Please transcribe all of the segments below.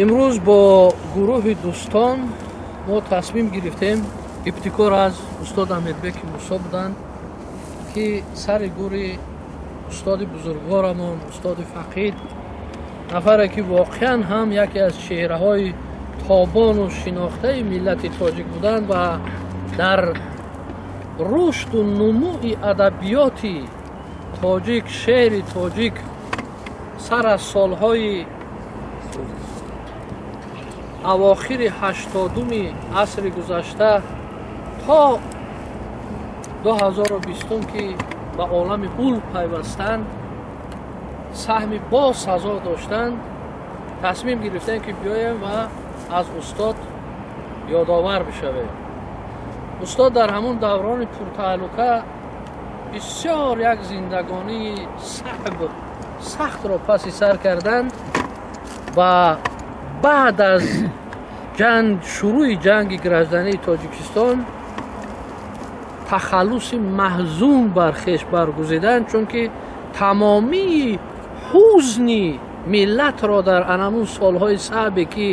Имрӯз бо гурӯҳи дӯстон мо тасмим гирифтем, ибтикор аз устод Амирбеки Мусо буданд, ки сари гури устоди бузургворамон, устоди фақид, нафаре ки воқеан ҳам яке аз чеҳраҳои тобону шинохтаи миллати тоҷик буданд ва дар рушду нумӯи адабиёти тоҷик, шеъри тоҷик сар аз солҳои авохири 80-уми асри гузашта то 2020, ки ба олами ҳул пайвастанд, саҳми босазо доштанд, тасмим гирифтем, ки биёем ва аз устод ёдовар бишавем. Устод дар ҳамун даврони пуртаҳлука бисёр як зиндагонии саъб, сахтро паси сар карданд ва баъд аз ҷанг, шурӯи ҷанги граждании Тоҷикистон, тахаллуси Маҳзун бар хеш баргузиданд, чунки тамомии ҳузни миллатро дар анамун солҳои саъбе, ки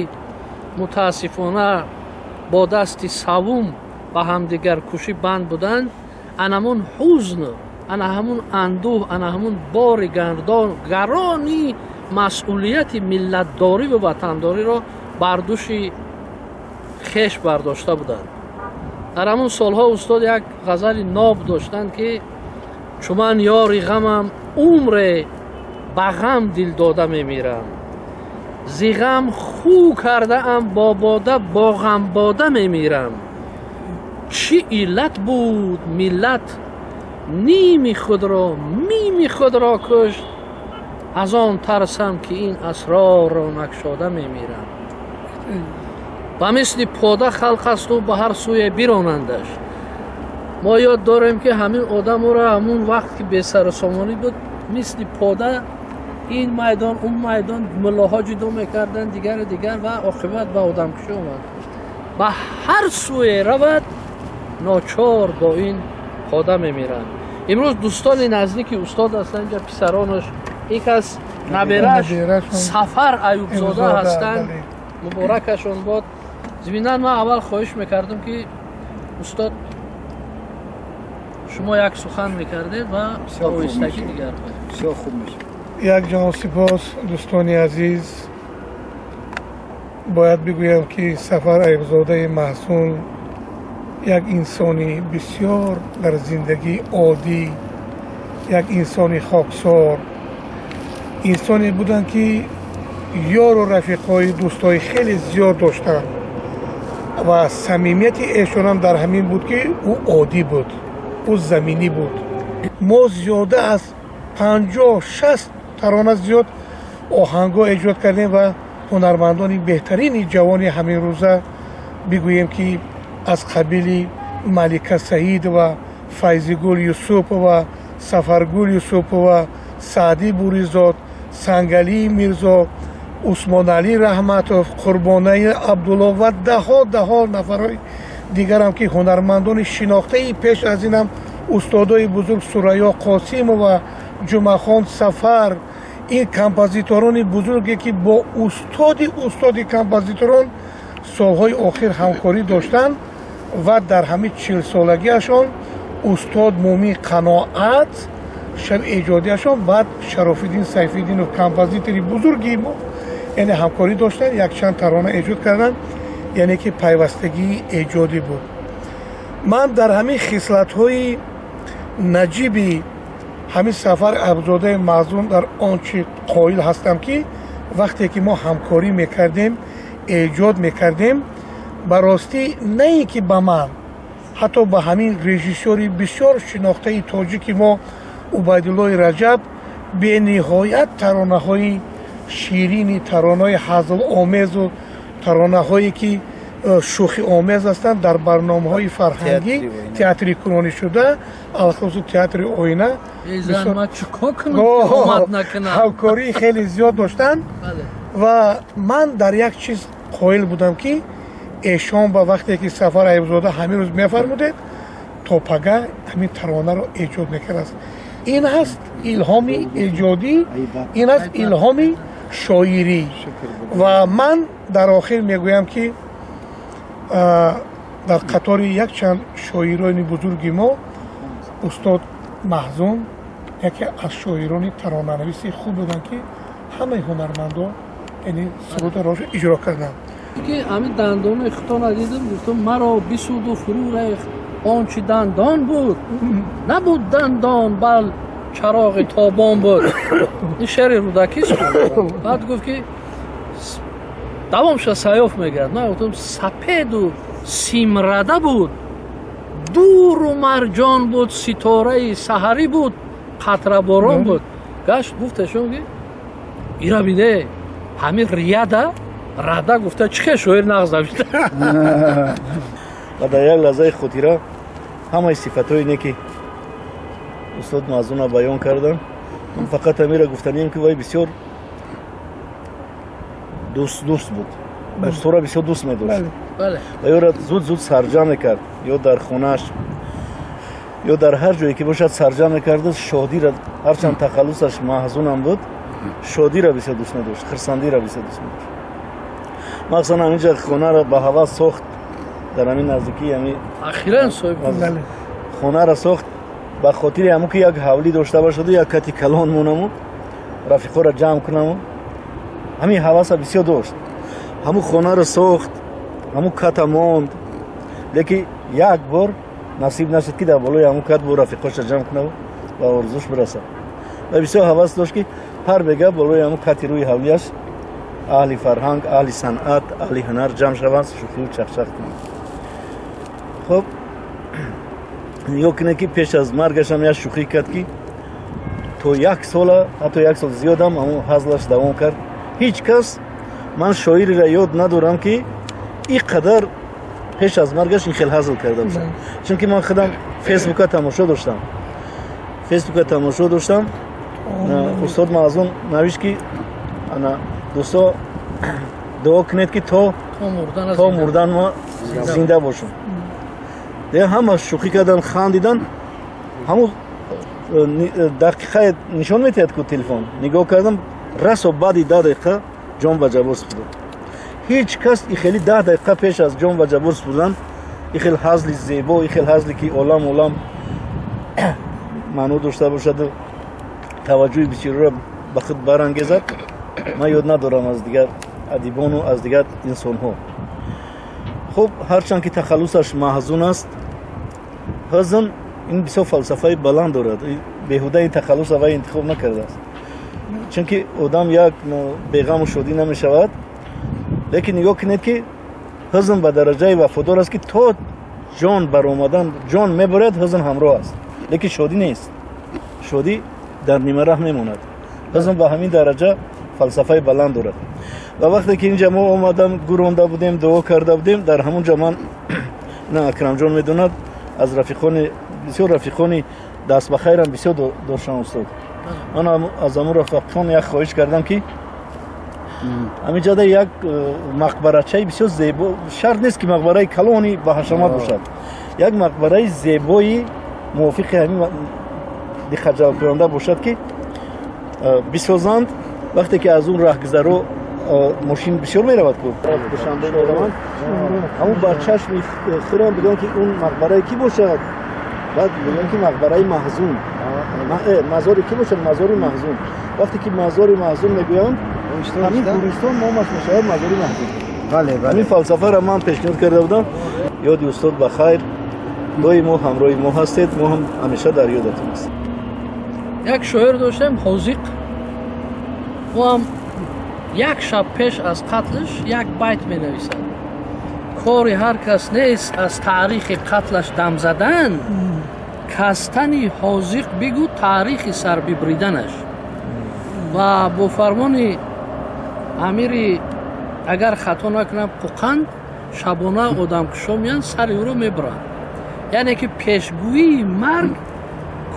мутаассифона бо дасти савум ба ҳамдигаркушӣ банд буданд, анамун ҳузн, ана ҳамун андӯҳ, ана ҳамун бори гарони масъулияти миллатдорӣ ва ватандориро бар дӯши хеш бардошта буданд. Дар ҳамун солҳо устод як ғазали ноб доштанд, ки чу ман ёри ғамам, умре ба ғам дил дода мемирам, зи ғам хӯ кардаам бо бода, бо ғамбода мемирам, чӣ иллат буд миллат ними худро, мими худро кушт, аз он тарсам, ки ин асрорро накшода мемирам. Ба мисли пода халқ асту ба ҳар сӯе биронандаш. Мо ёд дорем, ки ҳамин одаморо ҳамун вақт, ки бесарусомонӣ буд, мисли пода ин майдон, он майдон, муллоҳо ҷудо мекарданд, дигару дигар, ва оқибат ба одамкушӣ омад. Ба ҳар сӯе равад, ночор бо ин пода мемиранд. Имрӯз дӯстони наздики устод ҳастанд инҷа, писаронаш, ин кас набераш Сафар Аюбзода ҳастанд, муборакашон бод. Зиминан ман аввал хоҳиш мекардам, ки устод, шумо як сухан мекардед ва оҳистагӣ дигар. Бисёр хуб мешавад. Як ҷаҳон сипос, дӯстони азиз. Бояд бигӯям, ки Сафар Аюбзодаи Маҳзун як инсони бисёр дар зиндагӣ оддӣ, як инсони хоксор, инсоне буданд, ки ёру рафиқҳои, дӯстҳои хеле зиёд доштанд ва самимияти эшонам дар ҳамин буд, ки ӯ оддӣ буд, ӯ заминӣ буд. Мо зиёда аз 50-60 тарона, зиёд оҳангҳо эҷод кардем ва ҳунармандони беҳтарини ҷавони ҳаминрӯза, бигӯем, ки аз қабили Малика Саидова, Файзигул Юсупова, Сафаргул Юсупова, Саъдӣ Буризод, Сангалии Мирзо, Усмоналӣ Раҳматов, Қурбонаи Абдулло ва даҳо даҳо нафарҳои дигарам, ки ҳунармандони шинохтаи пеш аз инам устодои бузург Сурайё Қосимова, Ҷумъахон Сафар, ин композиторони бузурге, ки бо устоди устоди композиторон солҳои охир ҳамкорӣ доштанд ва дар ҳамин 40-солагиашон устод Мумин Қаноат шаби эҷодиашон, баъд Шарофиддин Сайфиддинов, композитори бузурги мо, яъне ҳамкорӣ доштанд, якчанд тарона эҷод карданд, яъне ки пайвастагии эҷодӣ буд. Ман дар ҳамин хислатҳои наҷиби ҳамин Сафар Аюбзодаи Маҳзун дар он чи қоил ҳастам, ки вақте ки мо ҳамкорӣ мекардем, эҷод мекардем, ба ростӣ на ин ки ба ман, ҳатто ба ҳамин режиссёри бисёр шинохтаи тоҷики мо Убайдуллои Раҷаб бениҳоят таронаҳои ширини, таронаҳои ҳазломезу таронаҳое, ки шӯхиомез ҳастанд, дар барномаҳои фарҳангӣ, театри кунонӣ шуда, алхусус театри Оина ҳамкории хеле зиёд доштанд. Ва ман дар як чиз қоил будам, ки эшон ба вақте ки Сафар Аюбзода ҳамин рӯз мефармудед, то пага ҳамин таронаро эҷод мекардааст. Ин ҳаст илҳоми эҷодӣ, ин аст илҳоми Шоирӣ. Ва ман дар охир мегӯям, ки дар қатори якчанд шоирони бузурги мо устод Маҳзун яке аз шоирони таронанависи хуб буданд, ки ҳамаи ҳунармандо яъне сурудро иҷро карданд. Ки ҳамин дандонои худтона дидам, гуфтам: маро бисуду фурӯ рехт он чи дандон буд, набуд дандон, бал чароғи тобон буд. Ин шеъри Рӯдакист. Баъд гуфт, ки давом ша, Саёф мегӯяд. Ман гуфтам: сапеду симрада буд, дуру марҷон буд, ситораи саҳарӣ буд, қатраборон буд. Гашт гуфташон, ки ира биде, ҳамин рияда рада гуфта, чӣ хел шоир нағз навишта. Ва дар як лаҳзаи хотира ҳамаи сифатҳои неки устод Маҳзуна баён кардам. Ман фақат ҳамира гуфтанием, ки вай бисёр дӯст буд, дӯстҳоро бисёр дӯст медошт ва ёро зуд зуд сарҷам мекард, ё дар хонааш, ё дар ҳар ҷое ки бошад, сарҷам мекарду шодира. Ҳарчанд тахаллусаш Маҳзунам буд, шодира бисёр дӯст медошт, хирсандира бисёр дӯст медошт. Махсусан ҳаминҷа хонаро ба ҳавас сохт, дар ҳамин наздикии ҳами Ахиран соҳиб. Хонаро сохт ба хотири ҳамун, ки як ҳавлӣ дошта бошаду як кати калон монаму рафиқҳоро ҷамъ кунаму ҳамин ҳаваса бисёр дошт. Ҳамун хонаро сохт, ҳамун ката монд, лекин як бор насиб нашуд, ки дар болои ҳамун кат бо рафиқҳоша ҷамъ кунаву ба орзуш бирасад. Ва бисёр ҳавас дошт, ки ҳар бега болои ҳамун кати рӯи ҳавлиаш аҳли фарҳанг, аҳли санъат, аҳли ҳунар ҷамъ шаванд, шӯхию чахчах кунанд. Хуб, нигоҳ кунед, ки пеш аз маргашам як шӯхӣ кард, ки то як сола, ҳатто як сол зиёдам ҳамун ҳазлаш давом кард. Ҳеҷ кас, ман шоиреро ёд надорам, ки ин қадар пеш аз маргаш ин хел ҳазл карда бошад, чунки ман худам Фейсбука тамошо доштам, Фейсбука тамошо доштам. Устод Маҳзун навишт, ки ана, дӯсто, дуо кунед, ки то мурдан ма зинда бошам. Ҳама шӯхӣ кардан, хандидан. Ҳамун дақиқае нишон метиҳад ку телефон, нигоҳ кардам, расо баъди 10 дақиқа ҷон ба ҷабор супурд. Ҳеҷ кас и хели 10 дақиқа пеш аз ҷон ба ҷабор супурдан и хел ҳазли зебо, и хел ҳазле, ки олам олам маъно дошта бошаду таваҷҷӯҳи бисёриро ба худ барангезад, ман ёд надорам аз дигар адибону аз дигар инсонҳо. Хуб, ҳарчанд ки тахаллусаш Маҳзун аст, ҳузн ин бисёр фалсафаи баланд дорад. Беҳуда ин тахаллуса вай интихоб накардааст, чунки одам як беғаму шодӣ намешавад. Лекин нигоҳ кунед, ки ҳузн ба дараҷаи вафодор аст, ки то ҷон баромадан, ҷон мебарад, ҳузн ҳамроҳ аст, лекин шодӣ нест, шодӣ дар нимараҳ мемонад. Ҳузн ба ҳамин дараҷа фалсафаи баланд дорад. Ва вақте ки инҷа мо омадам, гуронда будем, дуо карда будем, дар ҳамон ҷо ман на, Акрамҷон медонад, аз рафиқони бисёр, рафиқони дастбахайрам бисёр доштам устод. Ман аз ҳамун рафиқон як хоҳиш кардам, ки ҳаминҷода як мақбарачаи бисёр зебо, шарт нест, ки мақбараи калони баҳашамат бошад, як мақбараи зебои мувофиқи ҳамин диққатҷалбкунанда бошад, ки бисозанд. Вақте ки аз он раҳгузаро мошин бисёр меравад ку, Душанбе мераванд, ҳамун ба чашми хирам бигӯянд, ки он мақбараи кӣ бошад? Баъд бигӯянд, ки мақбараи Маҳзун. Мазори кӣ бошад? Мазори Маҳзун. Вақте ки мазори Маҳзун мегӯянд, ҳамин гӯристон номаш мешавад мазори Маҳзун. Ҳамин фалсафаро ман пешниҳод карда будам. Ёди устод ба хайр, доимо ҳамроҳи мо ҳастед, мо ҳам ҳамеша дар ёдатон ҳастем. Як шоир доштем, Ҳозиқ. Ӯ ҳам як шаб пеш аз қатлш як байт менависад: кори ҳар кас нест аз таърихи қатлаш дам задан, кастани Ҳозиқ бигӯ таърихи сарбибриданаш. Ва бо фармони амири, агар хато накунам, Қуқанд, шабона одамкушо меянд, сари ӯро мебуранд. Яъне ки пешгӯии марг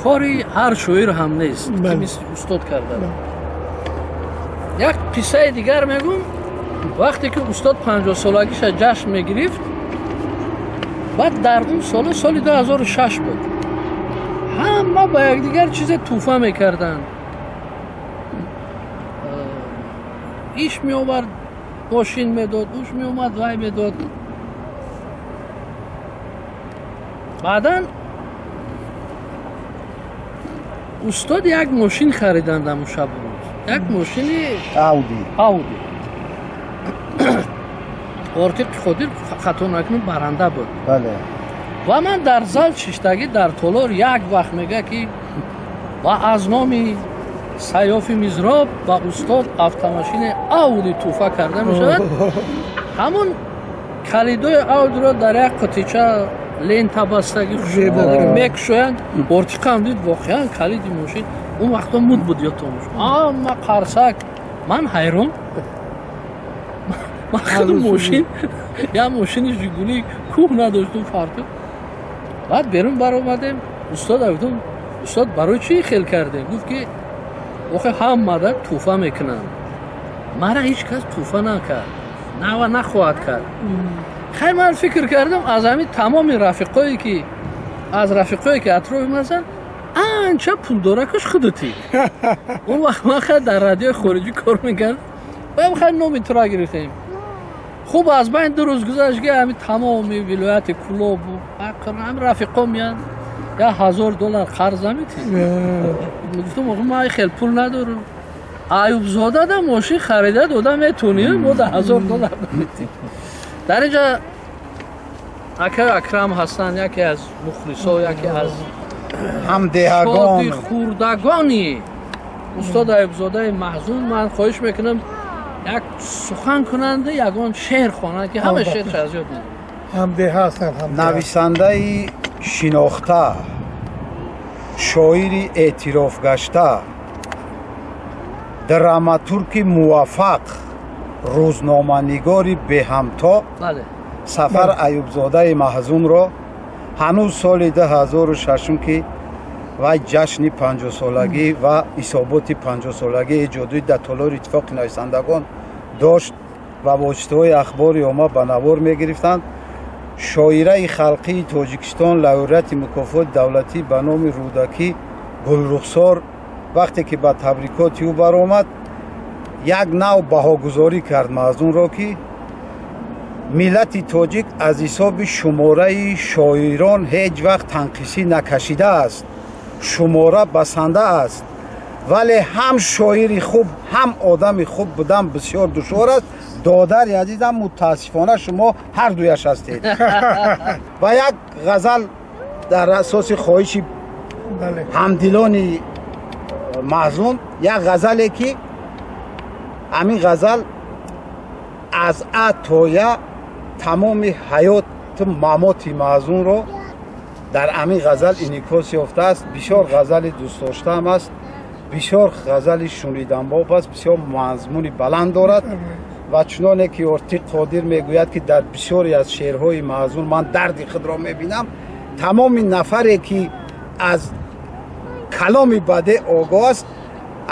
кори ҳар шоир ҳам нест, ки мисли устод карда. Як қиссаи дигар мегӯм. Вақте ки устод 50-солагиша ҷашн мегирифт, баъд дар он сола, соли 2006 буд, ҳама ба якдигар чизе тӯҳфа мекарданд. Иш меовард, мошин медод, уш меомад, вай медод. Баъдан устод як мошин хариданд ҳамун шабу рӯз. Як мошини Ауди. Ортиқи Қодир, хато накунам, баранда буд. Ва ман дар зал шиштагӣ дар толор як вақт мега ки ва аз номи Саёфи Мизроб ба устод автомошини Ауди тӯҳфа карда мешавад. Ҳамун калидои Аудиро дар як қутича лента бастагӣ мекушоянд. Ортиқам дид, воқеан калиди мошин. Он вақто муд буд, ёдтон бош. Ҳама қарсак, ман ҳайрон. Ман худу мошин, як мошини Жигули кӯҳ надоштум, фарту. Баъд берун баромадем, устод гуфтум: устод, барои чӣ хел кардем? Гуфт ки охе ҳамада тӯҳфа мекунанд, мара ҳеҷ кас тӯҳфа накард, нава нахоҳад кард. Хайр, ман фикр кардам, аз ҳамин тамоми рафиқое ки аз рафиқое ки атрофи ман ҳастанд, анча пулдоракаш худатӣ. Он вақт ман хайр дар радиои хориҷӣ кор мекардам ва хайр номи тура гирифтем. Хуб, аз байн 2 рӯз гузашт ки ҳамин тамоми вилояти Кӯлобу ҳамин рафиқо меянд, $1000 қарз наметӣ. Гуфтам охи ман хел пул надорам. Аюбзода да мошин харида дода метонӣ, мо да $1000 наметӣ. Дар инҷа акаи Акрам ҳастанд, яке аз мухлисо, яке аз ҳамдеҳагон, хурдагони устод Аюбзодаи Маҳзун. Ман хоҳиш мекунам як сухан кунанда, ягон шеър хонанд ки ҳама шеърш аз ёд медонад. Ҳамдеҳа ҳастам, ҳамдеҳа. Нависандаи шинохта, шоири эътирофгашта, драматурги муваффақ, рӯзноманигори беҳамто Сафар Аюбзодаи Маҳзунро ҳанӯз соли 2006, ки вай ҷашни 50-солагӣ ва ҳисоботи 50-солагии эҷодӣ дар толори иттифоқи нависандагон дошт ва воситаҳои ахбори омма ба навор мегирифтанд, шоираи халқии Тоҷикистон, лауреати мукофоти давлатӣ ба номи Рӯдакӣ Гулрухсор вақте ки ба табрикоти ӯ баромад, як нав баҳогузорӣ кард Маҳзунро, ки миллати тоҷик аз ҳисоби шумораи шоирон ҳеҷ вақт танқисӣ накашидааст, шумора басанда аст, вале ҳам шоири хуб, ҳам одами хуб будан бисёр душвор аст. Додари азизам, мутаассифона шумо ҳар дуяш ҳастед. Ва як ғазал дар асоси хоҳиши ҳамдилони Маҳзун, як ғазале ки ҳамин ғазал аз а то я тамоми ҳаёту мамоти Маҳзунро дар ҳамин ғазал инъикос ёфтааст. Бисёр ғазали дӯстдоштаам аст, бисёр ғазали шуниданбоб аст, бисёр мазмуни баланд дорад. Ва чуноне ки Ортиқ Қодир мегӯяд, ки дар бисёре аз шеърҳои Маҳзун ман дарди худро мебинам, тамоми нафаре ки аз каломи баде огоҳ аст,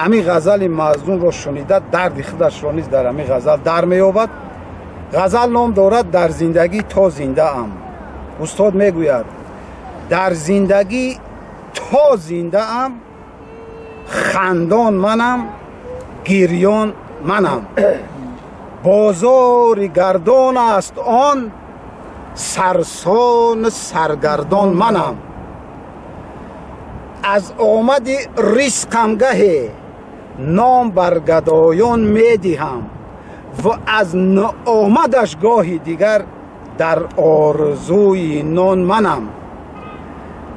ҳамин ғазали Маҳзунро шунида дарди худашро низ дар ҳамин ғазал дар меёбад. Ғазал ном дорад «Дар зиндагӣ то зиндаам». Устод мегӯяд: дар зиндагӣ то зиндаам, хандон манам, гирён манам, бозори гардон аст он, сарсону саргардон манам, аз омади ризқам гаҳе ном бар гадоён медиҳам ва аз ноомадаш гоҳи дигар дар орзуи нон манам,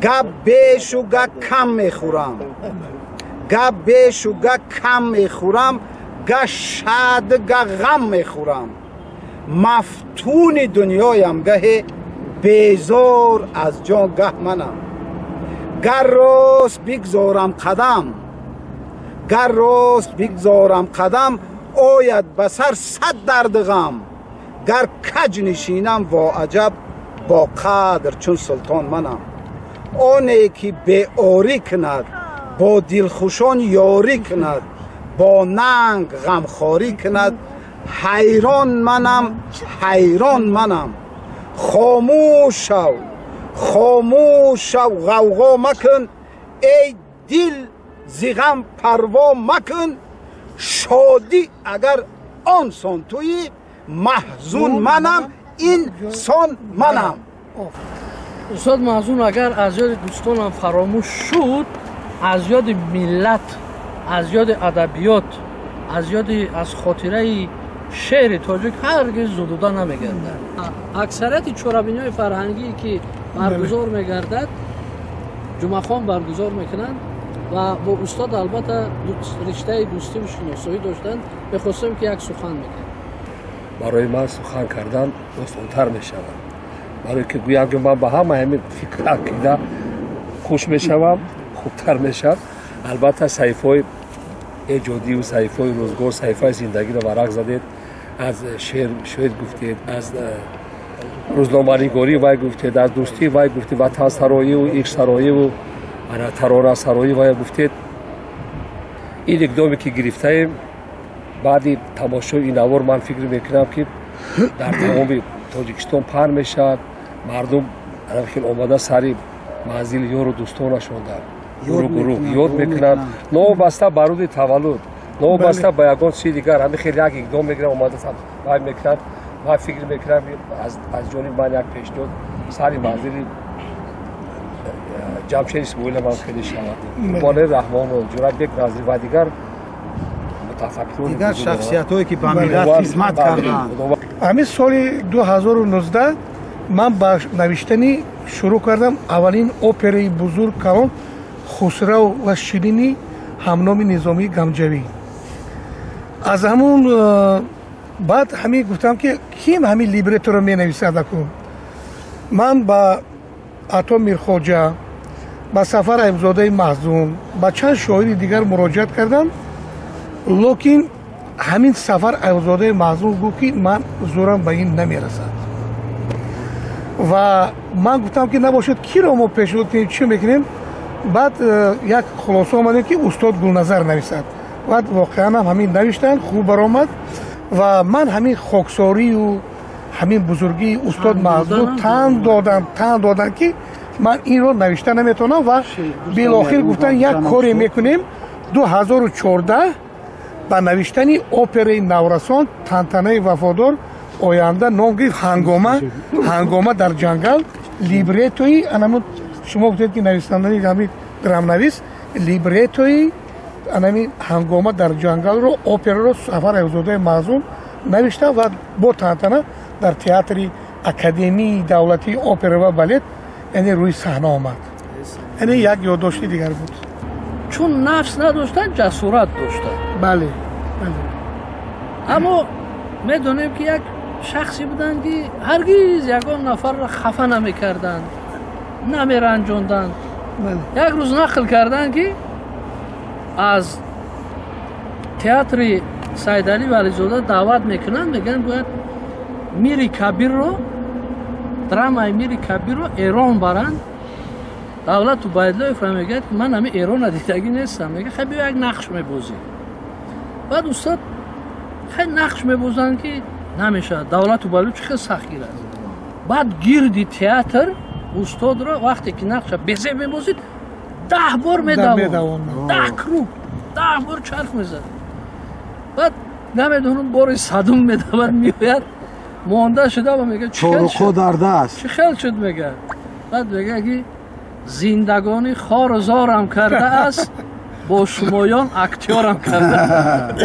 гап бешу га кам мехӯрам, га бешу га кам мехӯрам, га шад га ғам мехӯрам, мафтуни дунёям гаҳе, безор аз ҷон гаҳ манам, гар рост бигзорам қадам, гар рост бигзорам қадам, ояд ба сар сад дарди ғам, гар каҷ нишинам, воаҷаб, бо қадр чун султон манам, оне ки беорӣ кунад, бо дилхушон ёрӣ кунад, бо нанг ғамхорӣ кунад, ҳайрон манам, ҳайрон манам, хомӯш шав, хомӯш шав, ғавғо макун, эй дил, зи ғам парво макун, шодӣ агар Он сон туӣ, маҳзун манам, инсон манам. Устод Маҳзун агар аз ёди дӯстонам фаромӯш шуд, аз ёди миллат, аз ёди адабиёт, аз ёди аз хотираи шеъри тоҷик ҳаргиз зудуда намегардад. Аксарияти чорабиниҳои фарҳангие ки баргузор мегардад, Ҷумъахон баргузор мекунанд ва бо устод албатта риштаи дӯстиву шиносоӣ доштанд. Мехостем ки як сухан мекард. Барои ман сухан кардан осонтар мешавад, барое ки гӯям ки ман ба ҳама ҳамин фикр ақида хуш мешавам, хубтар мешавад. Албатта, саҳифаҳои эҷодию саҳифаҳои рӯзгор, саҳифаи зиндагиро варақ задед, аз шеър гуфтед, аз рӯзноманигорӣ вай гуфтед, аз дӯстӣ вай гуфтед, ватансароиву ишқсароиву таронасароӣ вай гуфтед. Ин иқдоме ки гирифтаем, баъди тамошои ин навор ман фикр мекунам, ки дар тамоми Тоҷикистон паҳн мешавад. Мардум хел омада сари манзили ёру дӯстонашон дар гурӯҳ гурӯҳ ёд мекунанд, новобаста ба рӯзи таваллуд, новобаста ба ягон чизи дигар, ҳамин хел як иқдом мегиранд, омада вай мекунанд. Ман фикр мекунам, аз ҷониби ман як пешниҳод: сари манзили Ҷамшед Исмоилам ҳам хеле шавад, Қурбони Раҳмонов, Ҷурабек Назир ва дигар мутафаккирон, дигар шахсиятҳое ки ба миллат хизмат карданд. Ҳамин соли 2019 ман ба навиштанӣ шурӯъ кардам. Аввалин операи бузург, калон, «Хусрав ва Ширини» ҳамноми Низомии Ганҷавӣ. Аз ҳамун баъд ҳамин гуфтам, ки ким ҳамин либретторо менависад акун. Ман ба Ато Мирхоҷа, ба Сафар Аюбзодаи Маҳзун, ба чанд шоири дигар муроҷиат кардам, лекин ҳамин Сафар Аюбзодаи Маҳзун гуфт, ки ман зӯрам ба ин намерасад. Ва ман гуфтам, ки набошад, киро мо пешниҳод кунем, чӣ мекунем? Баъд як хулоса омадем, ки устод Гулназар нависад. Баъд воқеан ҳам ҳамин навиштанд, хуб баромад. Ва ман ҳамин хоксорию ҳамин бузургии устод Маҳзун тан додам, ки ман инро навишта наметавонам. Ва билохир гуфтан, як коре мекунем. 2014 ба навиштани операи наврасон «Тантанаи вафодор» оянда ном гирифт «Ҳангома дар ҷангал». Либреттои анамун шумо гуфтед, ки нависандаи ҳамин драмнавис, либреттои анами «Ҳангома дар ҷангалро», операро Сафар Аюбзодаи Маҳзун навишта ва бо тантана дар театри Академияи давлатии опера ва балет, яъне, рӯи саҳна омад. Яъне як ёддошти дигар буд. Чун нафс надоштанд, ҷасорат доштанд. Бале. Аммо медонем, ки як шахсе буданд, ки ҳаргиз ягон нафарро хафа намекарданд, намеранҷонданд. Як рӯз нақл карданд, ки аз театри Сайдалӣ Вализода даъват мекунанд, мегӯянд, бояд Мири Кабирро, драмаи Мири Кабирро Эрон баранд. Давлат Убайдуллоевро мегӯяд, ки ман ҳами Эрона дидагӣ нестам. Мега, хай, биё, як нақш мебозӣ. Баъд устод хай нақш мебозанд, ки намешавад. Давлат Убайдуллоев чӣ хел сахтгир аст. Баъд гирди театр устодро, вақте ки нақша безеб мебозид, 10 бор медавонд, 10 круг, 10 бор чарх мезад. Баъд намедонам, бори садум медавад, меояд, монда шуда ва мега: «Чоруқо дар даст». «Чӣ хел шуд?» Мега. Баъд мега, ки зиндагонӣ хору зорам кардааст, бо шумоён актёрам карда.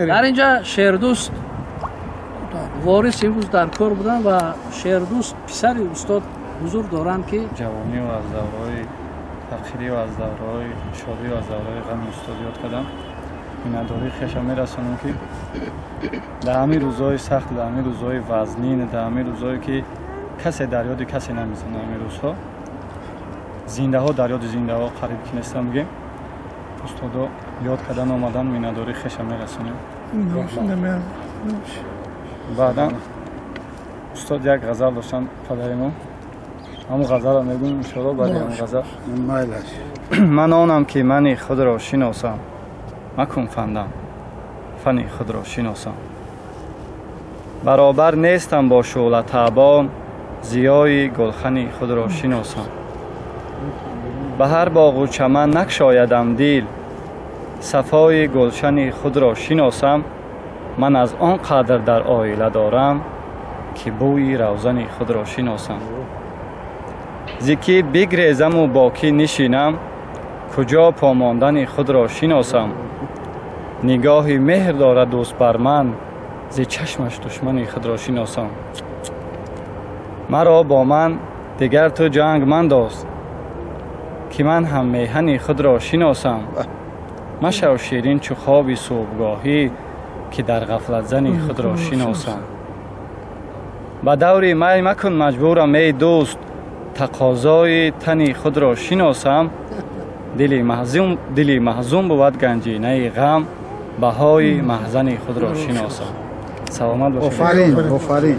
Дар инҷа Шердӯст Ворис имрӯз дар кор буданд ва Шердӯст писари устод ҳузур доранд, ки ҷавонию аз давраҳои фақирию аз давраҳои шодию аз давраҳои ғами устод ёд кардам. Миннатдории хеша мерасонам, ки дар ҳамин рӯзҳои сахт, дар ҳамин рӯзҳои вазнин, дар ҳамин рӯзҳое ки касе дар ёди касе намезана, ҳамин рӯзҳо зиндаҳо дар ёди зиндаҳо қариб ки нестам, бигем, устодо ёд кардан омадан, миннатдории хеша мерасонем. Баъдан устод як ғазал доштанд, падари мо. Ҳамун ғазалро мегӯм, иншоалло. Баъди ҳамун ғазал: ман онам, ки мани худро шиносам, макун фандам, фани худро шиносам. Баробар нестам бо шӯълатабон, зиёи гулхани худро шиносам. Ба ҳар боғу чаман накшоядам дил, сафои гулшани худро шиносам. Ман аз он қадр дар оила дорам, ки бӯи равзани худро шиносам. Зи кӣ бигрезаму бо кӣ нишинам, куҷо помондани худро шиносам. Нигоҳи меҳр дорад дӯст бар ман, зи чашмаш душмани худро шиносам. Маро бо ман дигар ту ҷанг мандоз, ки ман ҳам меҳани худро шиносам. Машав ширин чу хоби субҳгоҳӣ, ки дар ғафлатзани худро шиносам. Ба даври май макун маҷбурам, эй дӯст, тақозои тани худро шиносам. Дили маҳзун бувад ганҷинаи ғам, баҳои маҳзани худро шиносам. Саломат бошед. Офарин, офарин.